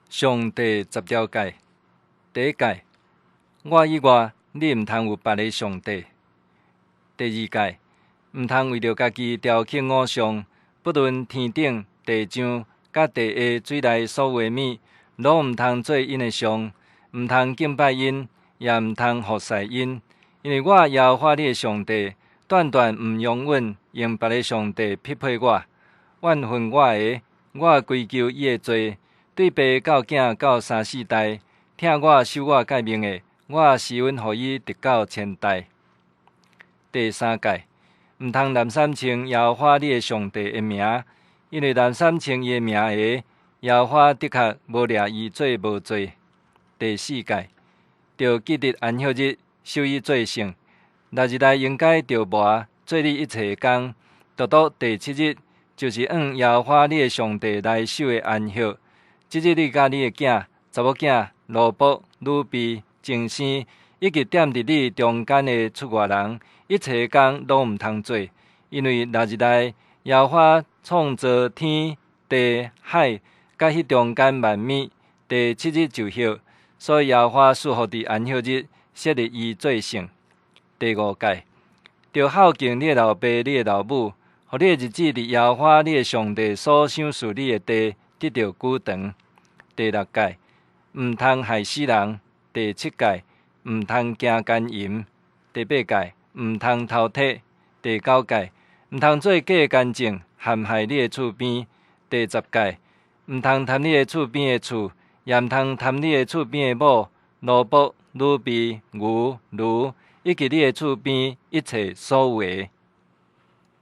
上帝十條誡，第一誡，我以外，你毋通有別个上帝。第二誡，毋通為著家己雕刻偶像，不論天頂、地上、佮地下水內所有的物，攏毋通做𪜶的像，毋通敬拜𪜶，也毋通服侍𪜶。因為我耶和華你的上帝，斷斷毋容忍用別个上帝匹配我。怨恨我的，我歸咎伊的罪，對爸到囝到三四代；疼我守我誡命的，我施恩予伊直到千代。第三誡，毋通濫三稱耶和華你的上帝的名，因為濫三稱伊的名的，耶和華的確無掠伊做無罪。第四誡，著記得安息日，守伊做聖。六日內應該著磨做你一切的工，獨獨第七日就是按耶和華你的上帝來守的安息。這日你佮你的囝、查某囝、奴僕、女婢、終生，以及踮佇你中間的出外人，一切工攏毋通做，因為六日內耶和華創造天地海，佮彼中間萬物，第七日就歇，所以耶和華賜福佇安息日，設立伊做聖。第五誡，著孝敬你的老爸、你的老母，予你的日子佇耶和華你的上帝所賞賜你的地得著久長。第六誡，毋通害死人。第七誡，毋通行姦淫。第八誡，毋通偷提。第九誡，毋通做假見證，陷害你的厝邊。第十誡，毋通貪你的厝邊的厝，也毋通貪你的厝邊的某、奴僕、女婢、牛、驢，以及你的厝邊一切所有的。